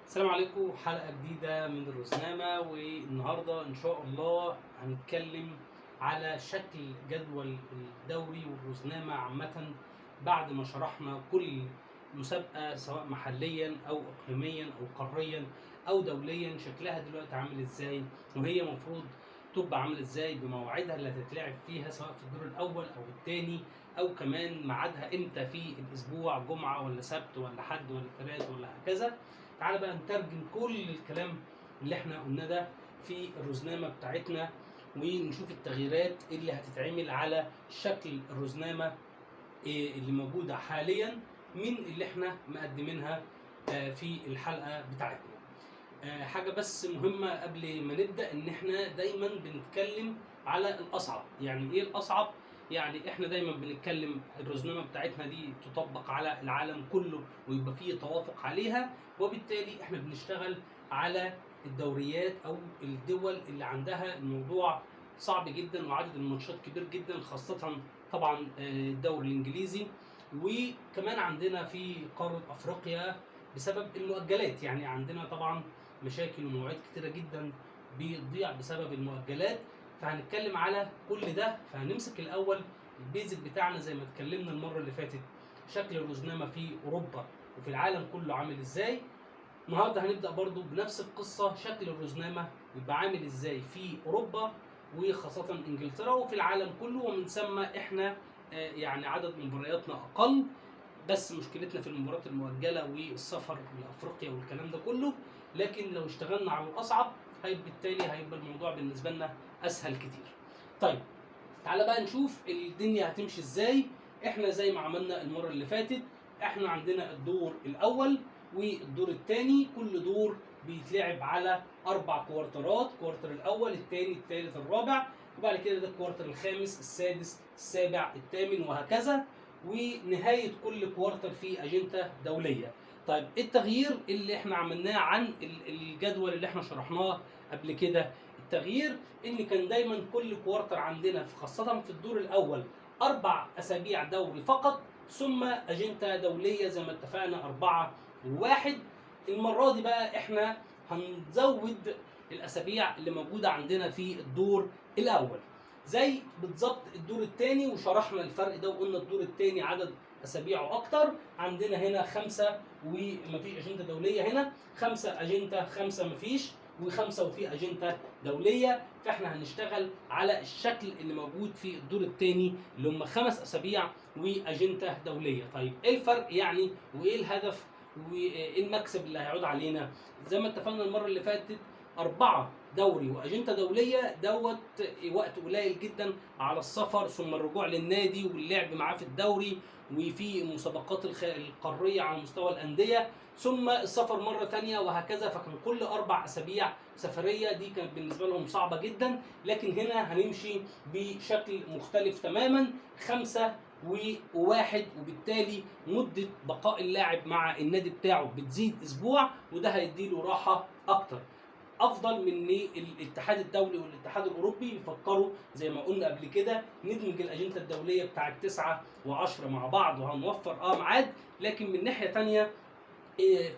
السلام عليكم، حلقة جديدة من الرزنامة. والنهاردة إن شاء الله هنتكلم على شكل جدول الدوري والرزنامة عامة، بعد ما شرحنا كل مسابقة سواء محليا أو إقليميا أو قاريا أو دوليا شكلها دلوقتي عامل إزاي، وهي مفروض تبقى عامل إزاي بمواعيدها اللي هتتلعب فيها سواء في الدور الأول أو الثاني، أو كمان ميعادها إمتى في الأسبوع، جمعة ولا سبت ولا حد ولا ثلاث ولا هكذا. تعالى بقى نترجم كل الكلام اللي احنا قلناه ده في الرزنامه بتاعتنا، ونشوف التغييرات اللي هتتعمل على شكل الرزنامه اللي موجودة حاليا من اللي احنا مقدمينها في الحلقة بتاعتنا. حاجة بس مهمة قبل ما نبدا، ان احنا دايما بنتكلم على الاصعب. يعني ايه الاصعب؟ يعني احنا دايما بنتكلم الرزنامه بتاعتنا دي تطبق على العالم كله ويبقى فيه توافق عليها، وبالتالي احنا بنشتغل على الدوريات او الدول اللي عندها الموضوع صعب جدا وعدد الماتشات كبير جدا، خاصة طبعا الدوري الانجليزي، وكمان عندنا في قارة افريقيا بسبب المؤجلات. يعني عندنا طبعا مشاكل ومواعيد كتيرة جدا بتضيع بسبب المؤجلات، فهنتكلم على كل ده. فهنمسك الاول ال basic بتاعنا زي ما اتكلمنا المرة اللي فاتت، شكل الرزنامه في اوروبا وفي العالم كله عامل ازاي. النهارده هنبدا برضو بنفس القصة، شكل الرزنامه يبقى عامل ازاي في اوروبا وخاصة انجلترا وفي العالم كله، ومن ثم احنا يعني عدد مبارياتنا اقل، بس مشكلتنا في المباريات المؤجلة والسفر لافريقيا والكلام ده كله. لكن لو اشتغلنا على الاصعب بالتالي هيبقى الموضوع بالنسبة لنا اسهل كتير. طيب تعالى بقى نشوف الدنيا هتمشي ازاي. احنا زي ما عملنا المرة اللي فاتت، احنا عندنا الدور الاول والدور الثاني، كل دور بيتلعب على 4 كوارترات، quarter الاول الثاني الثالث الرابع، وبعد كده ده ال quarter الخامس السادس السابع الثامن وهكذا، ونهاية كل quarter فيه اجندة دولية. طيب ايه التغيير اللي احنا عملناه عن الجدول اللي احنا شرحناه قبل كده؟ التغيير ان كان دايما كل quarter عندنا خاصة في الدور الاول 4 اسابيع دوري فقط، ثم اجندة دولية زي ما اتفقنا 4 و1. المرة دي بقى احنا هنزود الاسابيع اللي موجودة عندنا في الدور الاول زي بالظبط الدور الثاني، وشرحنا الفرق ده وقلنا الدور الثاني عدد اسابيعه اكتر. عندنا هنا 5 ومفيش اجندة دولية، هنا 5 اجندة، 5 مفيش، و5 وفي اجندة دولية. فاحنا هنشتغل على الشكل اللي موجود في الدور الثاني اللي هم 5 اسابيع واجنده دولية. طيب ايه الفرق يعني، وايه الهدف، وايه المكسب اللي هيعود علينا؟ زي ما اتفقنا المرة اللي فاتت، 4 دوري واجنده دولية دوت وقت قليل جدا على السفر ثم الرجوع للنادي واللعب معاه في الدوري وفي المسابقات القارية على مستوى الاندية، ثم السفر مرة ثانية وهكذا. فكان كل 4 اسابيع سفرية، دي كانت بالنسبة لهم صعبة جدا. لكن هنا هنمشي بشكل مختلف تماما، 5 و1، وبالتالي مده بقاء اللاعب مع النادي بتاعه بتزيد اسبوع، وده هيديله راحة اكتر، افضل من ان الاتحاد الدولي والاتحاد الاوروبي يفكروا زي ما قلنا قبل كده ندمج الاجندة الدولية بتاعه 9 و10 مع بعض وهنوفر ميعاد. لكن من ناحية ثانية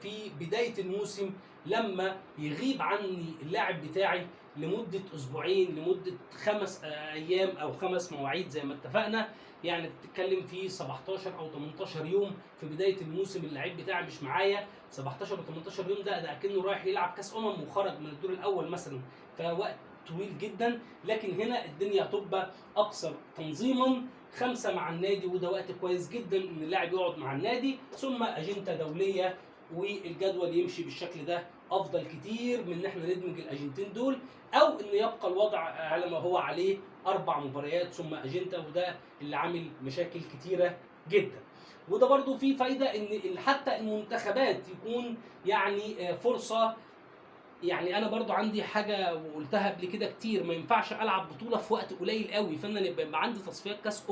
في بداية الموسم لما يغيب عني اللاعب بتاعي لمدة اسبوعين، لمدة 5 ايام او 5 مواعيد زي ما اتفقنا، يعني بتتكلم في 17 او 18 يوم في بداية الموسم اللاعب بتاعي مش معايا. 17 و 18 يوم ده اكنه رايح يلعب كاس وخرج من الدور الاول مثلا، فوقت طويل جدا. لكن هنا الدنيا هتبقى اقصر تنظيما، 5 مع النادي، وده وقت كويس جدا ان اللاعب يقعد مع النادي، ثم اجندة دولية، والجدول يمشي بالشكل ده افضل كتير من ان احنا ندمج الاجندتين دول، او ان يبقى الوضع على ما هو عليه 4 مباريات ثم اجندة، وده اللي عامل مشاكل كتيرة جدا. وده برضو فيه فايده ان حتى المنتخبات يكون يعني فرصة يعني انا برضو عندي حاجة وقلتها قبل كده كتير، ما ينفعش العب بطوله في وقت قليل قوي، فانا يبقى عندي تصفيات كاس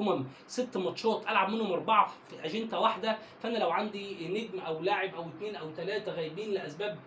6 ماتشات العب منهم 4 في اجندة واحدة، فانا لو عندي نجم او لاعب او 2 او 3 غايبين لاسباب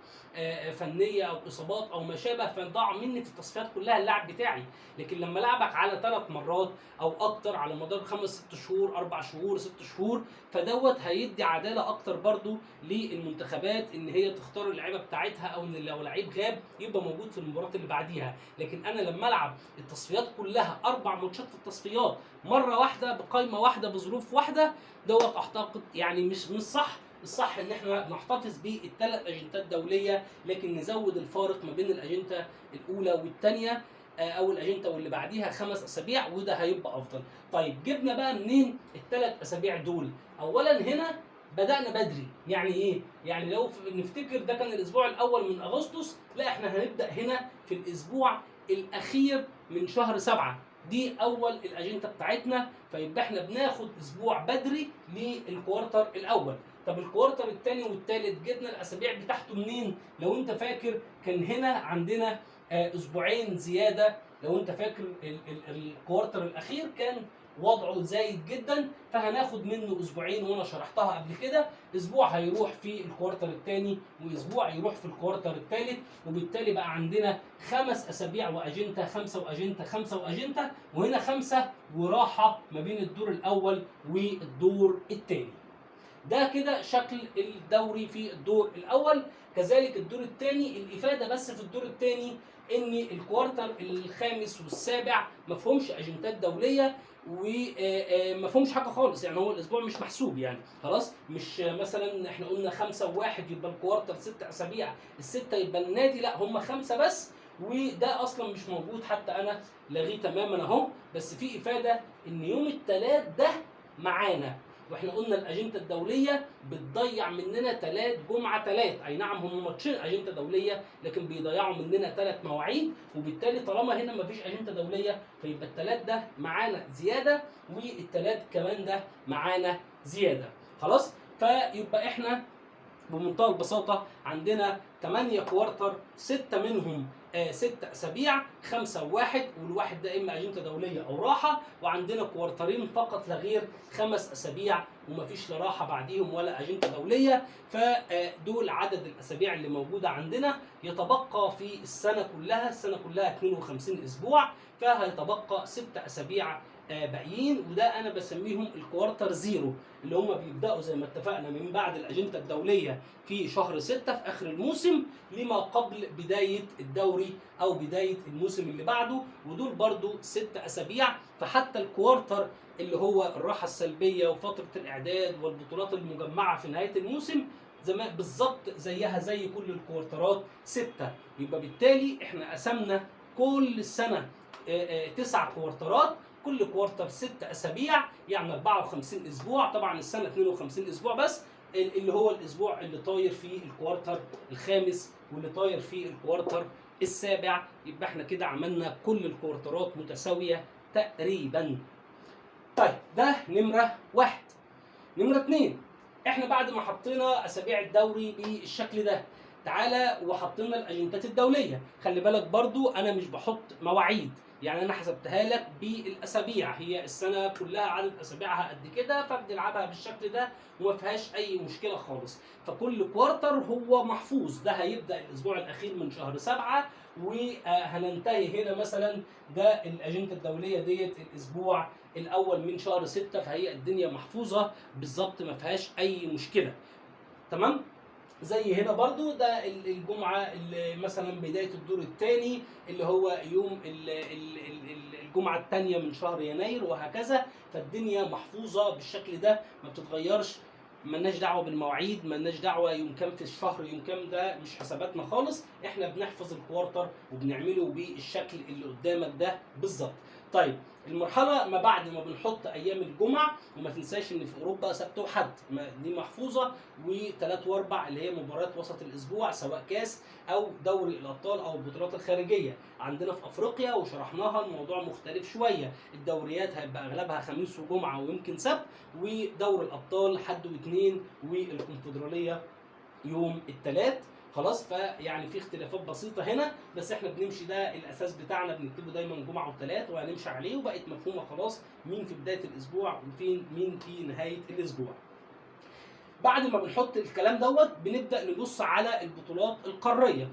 فنية او اصابات او ما شابه، فضاع مني في التصفيات كلها اللاعب بتاعي. لكن لما لعبك على 3 مرات او اكتر على مدار 5 6 شهور، 4 شهور، 6 شهور، فدوت هيدي عدالة اكتر برضو للمنتخبات ان هي تختار اللعيبة بتاعتها، او ان لو لعيب غاب يبقى موجود في المباراة اللي بعديها. لكن انا لما العب التصفيات كلها 4 ماتشات في التصفيات مرة واحدة بقائمه واحدة بظروف واحدة، دوت اعتقد يعني مش صح. الصح ان احنا نحتفظ بالثلاث اجندات دولية، لكن نزود الفارق ما بين الاجندة الاولى والثانية او الاجندة واللي بعديها 5 اسابيع، وده هيبقى افضل. طيب جبنا بقى منين الثلاث اسابيع دول؟ اولا هنا بدأنا بدري، يعني ايه؟ يعني لو نفتكر ده كان الاسبوع الاول من اغسطس، لا احنا هنبدأ هنا في الاسبوع الاخير من شهر 7، دي اول الاجندة بتاعتنا، فيبقى احنا بناخد اسبوع بدري لل quarter الاول. طب ال quarter الثاني والثالث جبنا الاسابيع بتاعته منين؟ لو انت فاكر كان هنا عندنا اسبوعين زيادة، لو انت فاكر ال quarter الاخير كان وضعه زايد جدا، فهناخد منه اسبوعين وانا شرحتها قبل كده، اسبوع هيروح في ال quarter الثاني واسبوع يروح في ال quarter الثالث، وبالتالي بقى عندنا 5 اسابيع واجنده، 5 واجنده، 5 واجنده، وهنا 5 وراحة ما بين الدور الاول والدور الثاني. ده كده شكل الدوري في الدور الاول. كذلك الدور الثاني، الافادة بس في الدور الثاني ان ال quarter الخامس والسابع ما فيهمش اجندات دولية وما فيهمش حاجة خالص، يعني هو الاسبوع مش محسوب، يعني خلاص مش مثلا احنا قلنا 5 و1 يبقى ال quarter 6 اسابيع، ال6 يبقى النادي، لا هم 5 بس، وده اصلا مش موجود حتى انا لغيه تماما اهو. بس في افاده ان يوم الثلاث ده معانا، واحنا قلنا الاجندة الدولية بتضيع مننا 3 جمعه 3، اي نعم هم ماتشين اجندة دولية لكن بيضيعوا مننا 3 مواعيد، وبالتالي طالما هنا مفيش اجندة دولية فيبقى الثلاث ده معانا زيادة والثلاث كمان ده معانا زيادة، خلاص. فيبقى احنا بمنتهى البساطة عندنا 8 quarter، 6 منهم 6 اسابيع، 5 و1، والواحد ده اما اجندة دولية او راحة، وعندنا كوارترين فقط لا غير 5 اسابيع ومفيش لا راحة بعديهم ولا اجندة دولية. فدول عدد الاسابيع اللي موجودة عندنا. يتبقى في السنة كلها، السنة كلها 52 اسبوع، فهيتبقى 6 اسابيع باقيين، وده انا بسميهم ال quarter zero، اللي هم بيبداوا زي ما اتفقنا من بعد الاجندة الدولية في شهر 6 في اخر الموسم لما قبل بداية الدوري او بداية الموسم اللي بعده، ودول برضو 6 اسابيع. فحتى ال quarter اللي هو الراحة السلبية وفترة الاعداد والبطولات المجمعة في نهاية الموسم زي ما بالظبط زيها زي كل الكوارترات 6، يبقى بالتالي احنا قسمنا كل السنة 9 كوارترات، كل quarter 6 اسابيع يعني 54 اسبوع، طبعا السنة 52 اسبوع بس، اللي هو الاسبوع اللي طاير في ال quarter الخامس واللي طاير في ال quarter السابع. يبقى احنا كده عملنا كل الكوارترات متساوية تقريبا. طيب ده نمره 1. نمره 2، احنا بعد ما حطينا اسابيع الدوري بالشكل ده، تعالى وحطينا الاجندات الدولية. خلي بالك برضو انا مش بحط مواعيد، يعني انا حسبتها لك بالاسابيع، هي السنة كلها عدد اسابيعها قد كده، فبنلعبها بالشكل ده وما فيهاش اي مشكلة خالص. فكل quarter هو محفوظ، ده هيبدا الاسبوع الاخير من شهر 7 وهننتهي هنا مثلا، ده الاجندة الدولية ديت الاسبوع الاول من شهر 6، فهي الدنيا محفوظة بالظبط ما فيهاش اي مشكلة. تمام؟ زي هنا برضو ده الجمعة اللي مثلا بداية الدور الثاني اللي هو يوم الجمعة الثانية من شهر يناير وهكذا. فالدنيا محفوظة بالشكل ده، ما بتتغيرش، ملناش دعوة بالمواعيد، ملناش دعوة يوم كام في الشهر يوم كام، ده مش حساباتنا خالص، احنا بنحفظ الكوارتر وبنعمله بالشكل اللي قدامك ده بالظبط. طيب المرحلة ما بعد ما بنحط ايام الجمعة، وما تنساش ان في اوروبا سبت وحد دي محفوظة، و3 و4 اللي هي مباريات وسط الاسبوع سواء كاس او دوري الابطال او البطولات الخارجية. عندنا في افريقيا وشرحناها الموضوع مختلف شوية، الدوريات هيبقى اغلبها خميس وجمعة ويمكن سبت، ودوري الابطال حد واثنين، والكونفدرالية يوم الثلاث. خلاص، فيعني في اختلافات بسيطة هنا، بس احنا بنمشي ده الاساس بتاعنا، بنكتبه دايما جمعه وثلاث وهنمشي عليه، وبقت مفهومه خلاص مين في بداية الاسبوع وفين مين في نهاية الاسبوع. بعد ما بنحط الكلام دوت بنبدا نبص على البطولات القارية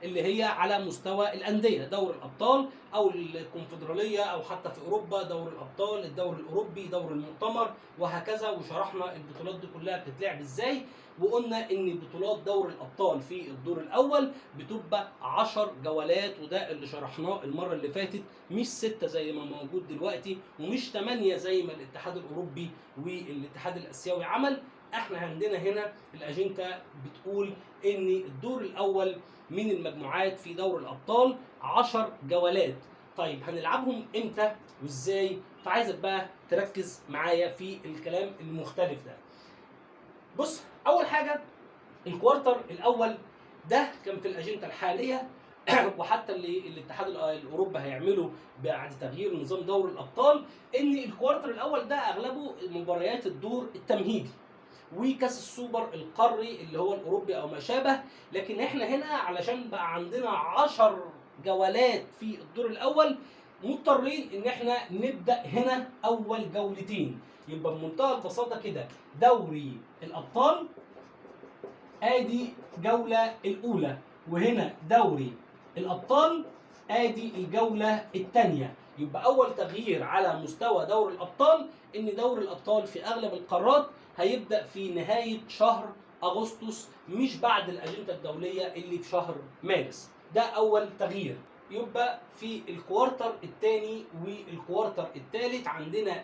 اللي هي على مستوى الاندية، دوري الابطال او الكونفدراليه، او حتى في اوروبا دوري الابطال، الدوري الاوروبي، دوري المؤتمر، وهكذا. وشرحنا البطولات دي كلها بتتلعب ازاي، وقلنا ان بطولات دوري الابطال في الدور الاول بتبقى 10 جولات، وده اللي شرحناه المرة اللي فاتت، مش 6 زي ما موجود دلوقتي، ومش 8 زي ما الاتحاد الاوروبي والاتحاد الاسيوي عمل. احنا عندنا هنا الاجندة بتقول ان الدور الاول من المجموعات في دوري الابطال 10 جولات. طيب هنلعبهم امتى وازاي؟ فعايزك بقى تركز معايا في الكلام المختلف ده. بص، اول حاجة ال quarter الاول ده كان في الاجندة الحالية وحتى اللي الاتحاد الاوروبي هيعمله بعد تغيير نظام دوري الابطال، ان ال quarter الاول ده اغلبه مباريات الدور التمهيدي وكاس السوبر القاري اللي هو الاوروبي او ما شابه. لكن احنا هنا علشان بقى عندنا 10 جولات في الدور الاول مضطرين ان احنا نبدا هنا اول جولتين. يبقى بمنتهى البساطة كده دوري الابطال ادي جولة الاولى، وهنا دوري الابطال ادي الجولة الثانية. يبقى اول تغيير على مستوى دوري الابطال ان دوري الابطال في اغلب القارات هيبدا في نهاية شهر اغسطس، مش بعد الاجندة الدولية اللي في شهر مارس. ده اول تغيير. يبقى في ال quarter الثاني وال quarter الثالث عندنا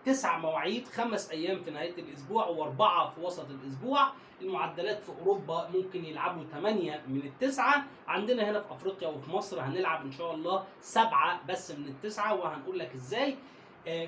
9 مواعيد، 5 ايام في نهاية الاسبوع و4 في وسط الاسبوع. المعدلات في اوروبا ممكن يلعبوا 8 من 9، عندنا هنا في افريقيا وفي مصر هنلعب ان شاء الله 7 بس من 9، وهنقول لك ازاي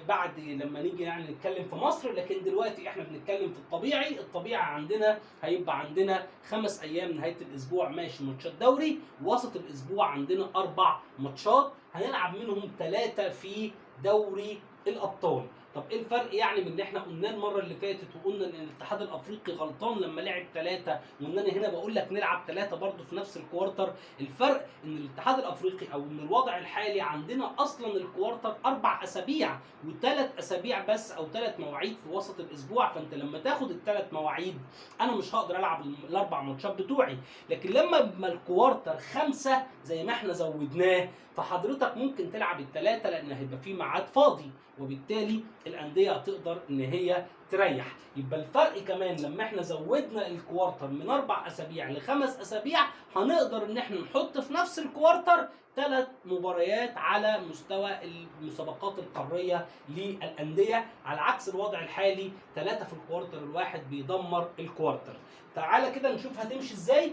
بعد لما نيجي يعني نتكلم في مصر. لكن دلوقتي احنا بنتكلم في الطبيعي. الطبيعي عندنا هيبقى عندنا 5 ايام نهاية الاسبوع ماشي ماتشات دوري، وسط الاسبوع عندنا 4 ماتشات هنلعب منهم 3 في دوري الابطال. طب ايه الفرق يعني من اللي احنا قلناه المرة اللي فاتت وقلنا ان الاتحاد الافريقي غلطان لما لعب 3، وان انا هنا بقول لك نلعب 3 برضه في نفس ال quarter؟ الفرق ان الاتحاد الافريقي او ان الوضع الحالي عندنا اصلا ال quarter 4 اسابيع و3 اسابيع بس او 3 مواعيد في وسط الاسبوع، فانت لما تاخد ال3 مواعيد انا مش هقدر العب ال4 ماتشات بتوعي. لكن لما ال quarter 5 زي ما احنا زودناه، فحضرتك ممكن تلعب ال3 لان هيبقى في ميعاد فاضي، وبالتالي الاندية هتقدر ان هي تريح. يبقى الفرق كمان لما احنا زودنا ال quarter من 4 اسابيع ل5 اسابيع هنقدر ان احنا نحط في نفس ال quarter 3 مباريات على مستوى المسابقات القارية للاندية، على عكس الوضع الحالي 3 في ال quarter الواحد بيدمر ال quarter. تعالى كده نشوف هتمشي ازاي.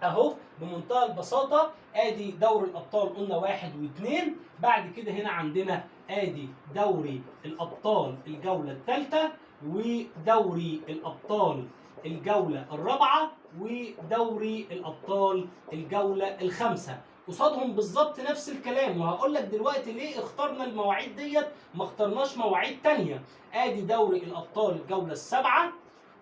اهو بمنتهى البساطة ادي دوري الابطال قلنا 1 و2، بعد كده هنا عندنا ادي دوري الابطال الجولة الثالثة، ودوري الابطال الجولة الرابعة، ودوري الابطال الجولة الخامسة. قصادهم بالظبط نفس الكلام، وهقول لك دلوقتي ليه اخترنا المواعيد ديت ما اخترناش مواعيد تانية. ادي دوري الابطال الجولة السابعة،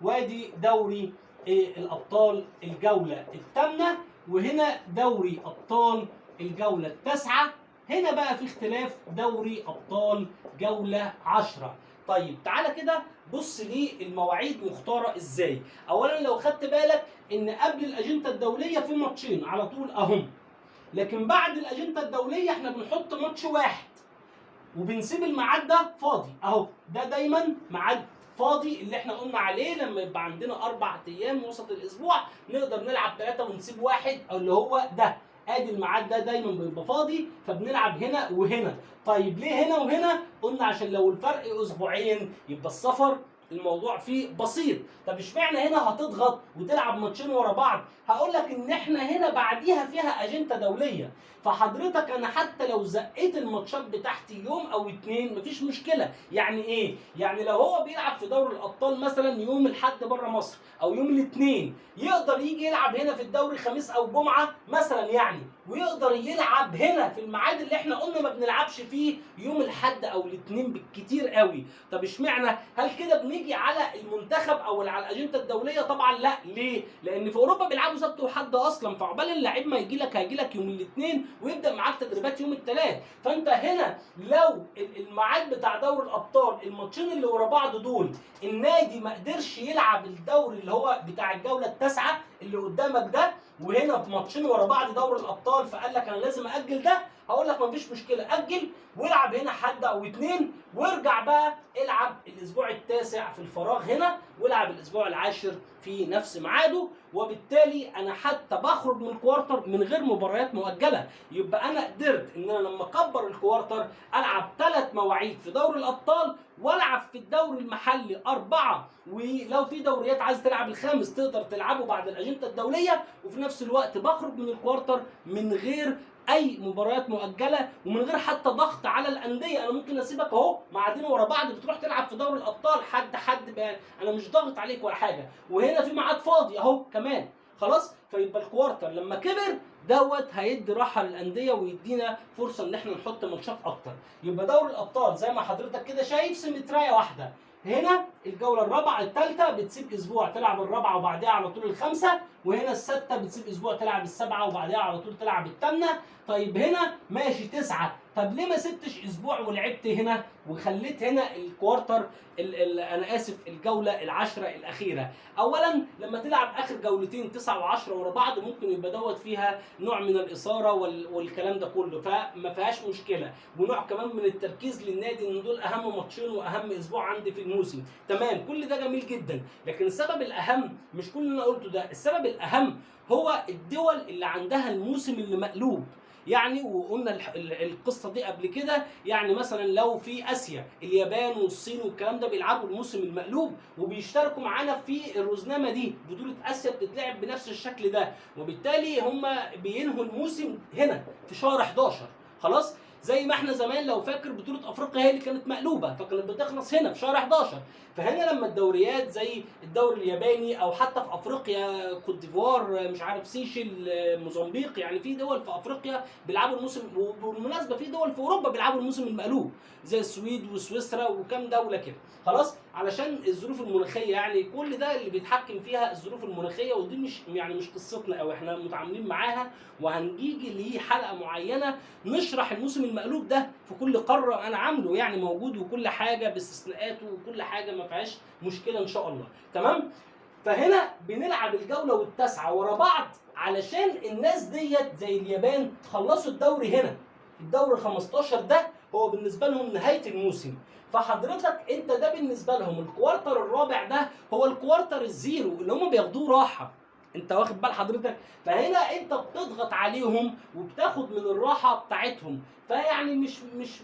وادي دوري الابطال الجولة الثامنة، وهنا دوري ابطال الجولة التاسعة. هنا بقى في اختلاف، دوري ابطال جولة 10. طيب تعالى كده بص ليه المواعيد مختاره ازاي. اولا لو خدت بالك ان قبل الاجندة الدولية في ماتشين على طول اهم، لكن بعد الاجندة الدولية احنا بنحط ماتش واحد وبنسيب الميعاد ده فاضي اهو. ده دايما ميعاد فاضي اللي احنا قلنا عليه، لما يبقى عندنا 4 ايام وسط الاسبوع نقدر نلعب 3 ونسيب 1 او اللي هو ده. ادي الميعاد ده دايما بيبقى فاضي، فبنلعب هنا وهنا. طيب ليه هنا وهنا؟ قلنا عشان لو الفرق اسبوعين يبقى السفر الموضوع فيه بسيط. طب اشمعنى هنا هتضغط وتلعب ماتشين ورا بعض؟ هقول لك ان احنا هنا بعديها فيها اجندة دولية، فحضرتك انا حتى لو زقيت الماتشات بتاعتي يوم او 2 مفيش مشكلة. يعني ايه؟ يعني لو هو بيلعب في دوري الابطال مثلا يوم الاحد بره مصر او يوم الاثنين، يقدر يجي يلعب هنا في الدوري خميس او جمعه مثلا يعني، ويقدر يلعب هنا في الميعاد اللي احنا قلنا ما بنلعبش فيه يوم الاحد او الاثنين بالكتير قوي. طب اشمعنى؟ هل كده بنيجي على المنتخب او على الاجندة الدولية؟ طبعا لا. ليه؟ لان في اوروبا بيلعبوا 6 سبت وحد اصلا، فعقبال اللعيب ما يجي لك هيجي لك يوم الاثنين ويبدا معاك تدريبات يوم الثلاث. فانت هنا لو الميعاد بتاع دوري الابطال الماتشين اللي ورا بعض دول النادي ما قدرش يلعب الدوري اللي هو بتاع الجولة التاسعة اللي قدامك ده، وهنا في ماتشين ورا بعض دوري الابطال، فقال لك انا لازم اجل ده، هقول لك مفيش مشكلة، اجل والعب هنا حد او اتنين، وارجع بقى العب الاسبوع التاسع في الفراغ هنا، والعب الاسبوع العاشر في نفس ميعاده. وبالتالي انا حتى بخرج من ال quarter من غير مباريات مؤجلة. يبقى انا قدرت ان انا لما اكبر ال quarter العب 3 مواعيد في دوري الابطال، والعب في الدوري المحلي 4، ولو في دوريات عايز تلعب الخامس تقدر تلعبه بعد الاجندة الدولية، وفي نفس الوقت بخرج من ال quarter من غير اي مباريات مؤجلة ومن غير حتى ضغط على الاندية. انا ممكن اسيبك اهو ميعادين ورا بعض بتروح تلعب في دوري الابطال حد انا مش ضاغط عليك ولا حاجة، وهنا في ميعاد فاضي اهو كمان خلاص. فيبقى ال quarter لما كبر دوت هيدي راحة للاندية ويدينا فرصة ان احنا نحط ماتشات اكتر. يبقى دوري الابطال زي ما حضرتك كده شايف سيمتريه واحدة، هنا الجولة الرابعة الثالثة بتسيب اسبوع تلعب الرابعة وبعدها على طول الخامسة، وهنا السادسة بتسيب اسبوع تلعب السبعة وبعدها على طول تلعب الثامنة. طيب هنا ماشي 9، طب ليه ما سبتش اسبوع ولعبت هنا وخليت هنا ال quarter ال انا اسف الجولة العشرة الاخيرة؟ اولا لما تلعب اخر جولتين 9 و10 ورا بعض ممكن يبقى دوت فيها نوع من الاثارة والكلام ده كله، فما فيهاش مشكلة، ونوع كمان من التركيز للنادي ان دول اهم ماتشين واهم اسبوع عندي في الموسم. تمام، كل ده جميل جدا، لكن السبب الاهم مش كل اللي انا قلته ده، السبب الاهم هو الدول اللي عندها الموسم اللي مقلوب. يعني وقلنا القصة دي قبل كده، يعني مثلا لو في اسيا اليابان والصين والكلام ده بيلعبوا الموسم المقلوب وبيشتركوا معانا في الرزنامه دي، بطوله اسيا بتتلعب بنفس الشكل ده، وبالتالي هم بينهوا الموسم هنا في شهر 11 خلاص. زي ما احنا زمان لو فاكر بطولة افريقيا هي اللي كانت مقلوبة، فكانت بتخلص هنا في شهر 11. فهنا لما الدوريات زي الدوري الياباني او حتى في افريقيا كوت ديفوار، مش عارف سيشل، موزمبيق، يعني في دول في افريقيا بيلعبوا الموسم، وبالمناسبة في دول في اوروبا بيلعبوا الموسم المقلوب زي السويد وسويسرا وكام دولة كده خلاص، علشان الظروف المناخية. يعني كل ده اللي بيتحكم فيها الظروف المناخية، ودي مش يعني مش قصتنا قوي، احنا متعاملين معاها، وهنجيجي لحلقة معينة نشرح الموسم المقلوب ده في كل قارة انا عامله، يعني موجود وكل حاجة باستثناءاته وكل حاجة ما فيهاش مشكلة ان شاء الله. تمام، فهنا بنلعب الجولة والتاسعه ورا بعض علشان الناس ديت زي اليابان خلصوا الدوري هنا، الدوري 15 ده هو بالنسبة لهم نهاية الموسم. فحضرتك انت ده بالنسبة لهم ال quarter الرابع ده هو ال quarter ال zero اللي هم بياخدوه راحة، انت واخد بال حضرتك؟ فهنا انت بتضغط عليهم وبتاخد من الراحة بتاعتهم، فيعني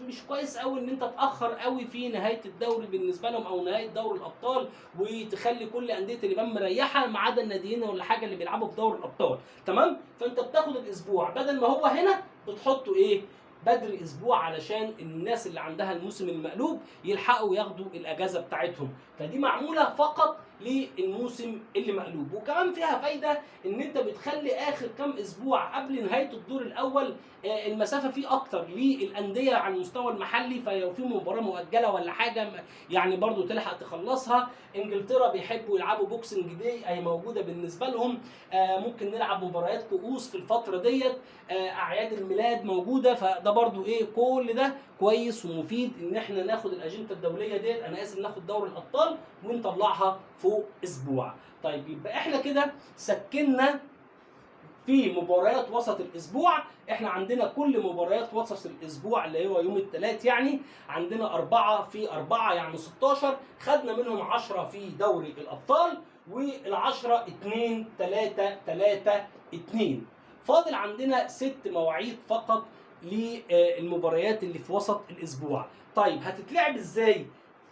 مش كويس قوي ان انت تاخر قوي في نهاية الدوري بالنسبة لهم او نهاية دوري الابطال، وتخلي كل اندية اليابان مريحه ما عدا الناديين ولا حاجة اللي بيلعبوا في دوري الابطال. تمام، فانت بتاخد الاسبوع بدل ما هو هنا بتحطه ايه بدري اسبوع علشان الناس اللي عندها الموسم المقلوب يلحقوا ياخدوا الاجازة بتاعتهم. فدي معمولة فقط للموسم اللي مقلوب، وكمان فيها فايده ان انت بتخلي اخر كام اسبوع قبل نهاية الدور الاول المسافة فيه اكتر للاندية على المستوى المحلي، فلو في مباراة مؤجلة ولا حاجة يعني برضو تلحق تخلصها. انجلترا بيحبوا يلعبوا Boxing Day، اي موجودة بالنسبة لهم، ممكن نلعب مباريات كؤوس في الفترة ديت، اعياد الميلاد موجودة، فده برضو ايه كل ده كويس ومفيد ان احنا ناخد الاجندة الدولية ديت، انا اسف ناخد دوري الابطال ونطلعها فوق اسبوع. طيب يبقى احنا كده سكننا في مباريات وسط الاسبوع، احنا عندنا كل مباريات وسط الاسبوع اللي هو يوم الثلاث، يعني عندنا 4 في 4 يعني 16، خدنا منهم 10 في دوري الابطال، وال10 2 3 3 2، فاضل عندنا 6 مواعيد فقط للمباريات اللي في وسط الاسبوع. طيب هتتلعب ازاي؟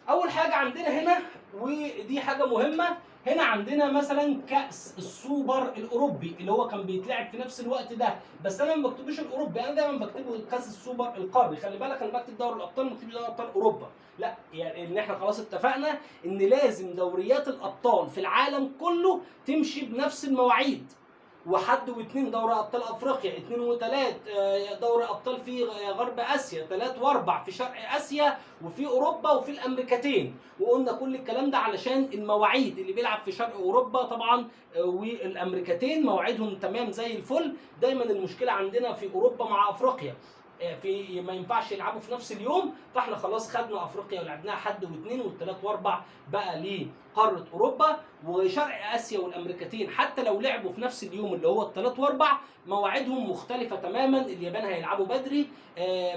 اول حاجة عندنا هنا، ودي حاجة مهمة، هنا عندنا مثلا كاس السوبر الاوروبي اللي هو كان بيتلعب في نفس الوقت ده، بس انا ما بكتبوش الاوروبي، انا دايما بكتبه كاس السوبر القاري. خلي بالك انا بكتب دوري الابطال ما بكتبش دوري ابطال اوروبا، لا يعني ان احنا خلاص اتفقنا ان لازم دوريات الابطال في العالم كله تمشي بنفس المواعيد. وحد واثنين دوري ابطال افريقيا، 2 و3 دوري ابطال في غرب اسيا، 3 و4 في شرق اسيا وفي اوروبا وفي الامريكتين. وقلنا كل الكلام ده علشان المواعيد اللي بيلعب في شرق اوروبا طبعا والامريكتين مواعيدهم تمام زي الفل. دايما المشكلة عندنا في اوروبا مع افريقيا، في ما ينفعش يلعبوا في نفس اليوم، فاحنا خلاص خدنا افريقيا ولعبناها حد واثنين، والثلاث واربع بقى لقاره اوروبا وشرق اسيا والامريكتين. حتى لو لعبوا في نفس اليوم اللي هو الثلاث واربع مواعيدهم مختلفة تماما. اليابان هيلعبوا بدري،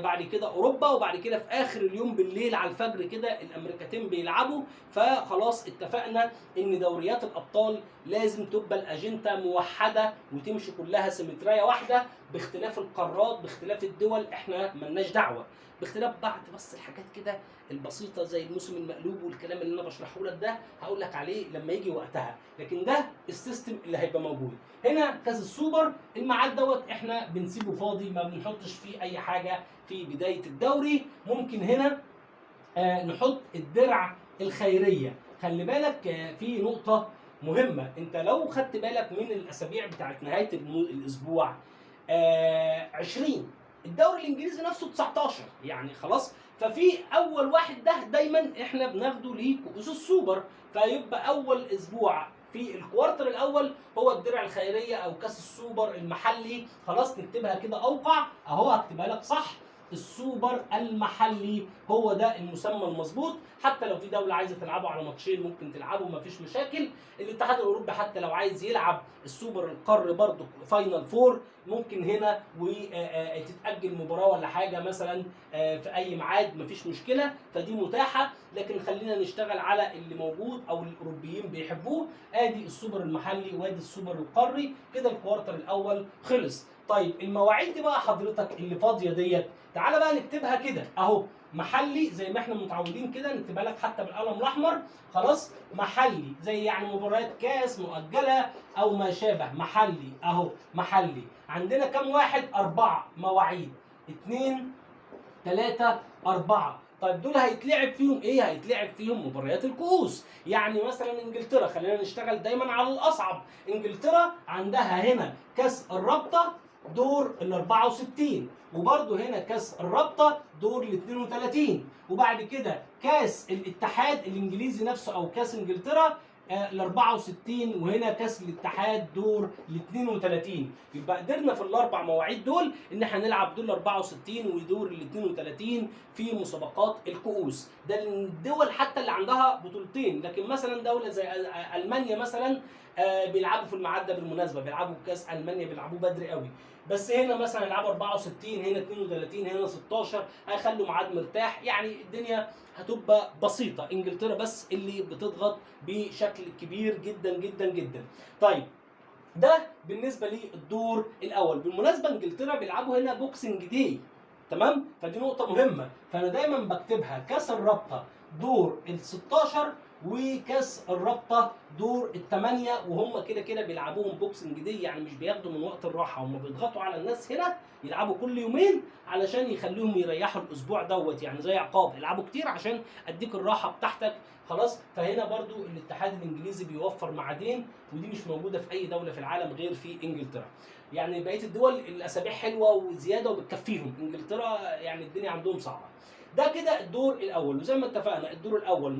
بعد كده اوروبا، وبعد كده في اخر اليوم بالليل على الفجر كده الامريكتين بيلعبوا. فخلاص اتفقنا ان دوريات الابطال لازم تبقى الاجندة موحدة وتمشي كلها سيمتريه واحدة، باختلاف القارات باختلاف الدول احنا ملناش دعوه، باختلاف بعض بس الحاجات كده البسيطة زي الموسم المقلوب والكلام اللي انا بشرحه لك ده هقول لك عليه لما يجي وقتها، لكن ده ال system اللي هيبقى موجود. هنا كاس السوبر الميعاد دوت احنا بنسيبه فاضي، ما بنحطش فيه اي حاجة في بداية الدوري. ممكن هنا نحط الدرع الخيرية. خلي بالك في نقطة مهمة، انت لو خدت بالك من الاسابيع بتاعت نهاية الاسبوع 20، الدوري الانجليزي نفسه 19، يعني خلاص. ففي اول واحد ده دايما احنا بناخده لكؤوس السوبر، فيبقى اول اسبوع في ال quarter الاول هو الدرع الخيرية او كاس السوبر المحلي. خلاص نكتبها كده اوقع اهو، هكتبها لك صح، السوبر المحلي هو ده المسمى المظبوط. حتى لو في دولة عايزه تلعبه على ماتشين ممكن تلعبه، مفيش مشاكل. الاتحاد الاوروبي حتى لو عايز يلعب السوبر القاري برضه final four ممكن هنا، وتتاجل مباراة ولا حاجة مثلا في اي ميعاد مفيش مشكلة، فدي متاحة. لكن خلينا نشتغل على اللي موجود او الاوروبيين بيحبوه. ادي السوبر المحلي وادي السوبر القاري كده، ال quarter الاول خلص. طيب المواعيد دي بقى حضرتك اللي فاضية ديت تعالى بقى نكتبها كده اهو، محلي زي ما احنا متعودين كده، نكتبها لك حتى بالقلم الاحمر. خلاص محلي زي يعني مباريات كاس مؤجلة او ما شابه، محلي اهو محلي. عندنا كام واحد؟ 4 مواعيد، 2 3 4. طيب دول هيتلعب فيهم ايه؟ هيتلعب فيهم مباريات الكؤوس. يعني مثلا انجلترا، خلينا نشتغل دايما على الاصعب. انجلترا عندها هنا كاس الرابطة دور ال 64، وبرده هنا كاس الرابطة دور ال 32، وبعد كده كاس الاتحاد الانجليزي نفسه او كاس انجلترا ال 64، وهنا كاس الاتحاد دور ال 32. يبقى قدرنا في الاربع مواعيد دول ان احنا نلعب دور ال 64 ودور ال 32 في مسابقات الكؤوس. ده الدول حتى اللي عندها بطولتين، لكن مثلا دولة زي المانيا مثلا بيلعبوا في الميعاد ده بالمناسبة، بيلعبوا كاس المانيا بيلعبوه بدري قوي، بس هنا مثلا يلعبوا 64، هنا 32، هنا 16، هيخلوا ميعاد مرتاح، يعني الدنيا هتبقى بسيطة. انجلترا بس اللي بتضغط بشكل كبير جدا جدا جدا. طيب ده بالنسبة للدور الاول. بالمناسبة انجلترا بيلعبوا هنا Boxing Day، تمام؟ فدي نقطة مهمة، فانا دايما بكتبها كاس الرابطة دور ال 16 وكاس الرابطة دور ال8، وهم كده كده بيلعبوهم Boxing Day، يعني مش بياخدوا من وقت الراحة، هم بيضغطوا على الناس هنا يلعبوا كل يومين علشان يخليهم يريحوا الاسبوع دوت، يعني زي عقاب، العبوا كتير عشان اديك الراحة بتاعتك. خلاص. فهنا برضو الاتحاد الانجليزي بيوفر ميعادين، ودي مش موجودة في اي دولة في العالم غير في انجلترا. يعني بقية الدول الاسابيع حلوة وزيادة وبتكفيهم، انجلترا يعني الدنيا عندهم صعبة. ده كده الدور الاول، وزي ما اتفقنا الدور الاول،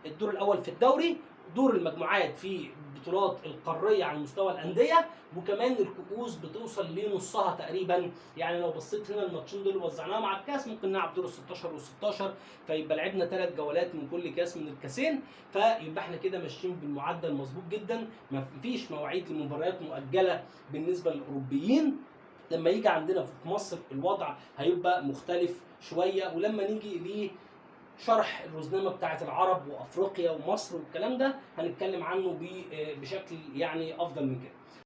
الدور الاول في الدوري، دور المجموعات في بطولات القارية على مستوى الاندية، وكمان الكؤوس بتوصل لنصها تقريبا. يعني لو بصيت هنا الماتشين دول وزعناهم على الكاس ممكن نلعب دور ال 16 وال 16، فيبقى لعبنا 3 جولات من كل كاس من الكاسين، فيبقى احنا كده ماشيين بالمعدل مظبوط جدا. ما فيش مواعيد لمباريات مؤجلة بالنسبة للاوروبيين. لما يجي عندنا في مصر الوضع هيبقى مختلف شوية، ولما نيجي لشرح الرزنامه بتاعه العرب وافريقيا ومصر والكلام ده هنتكلم عنه بشكل يعني افضل من كده.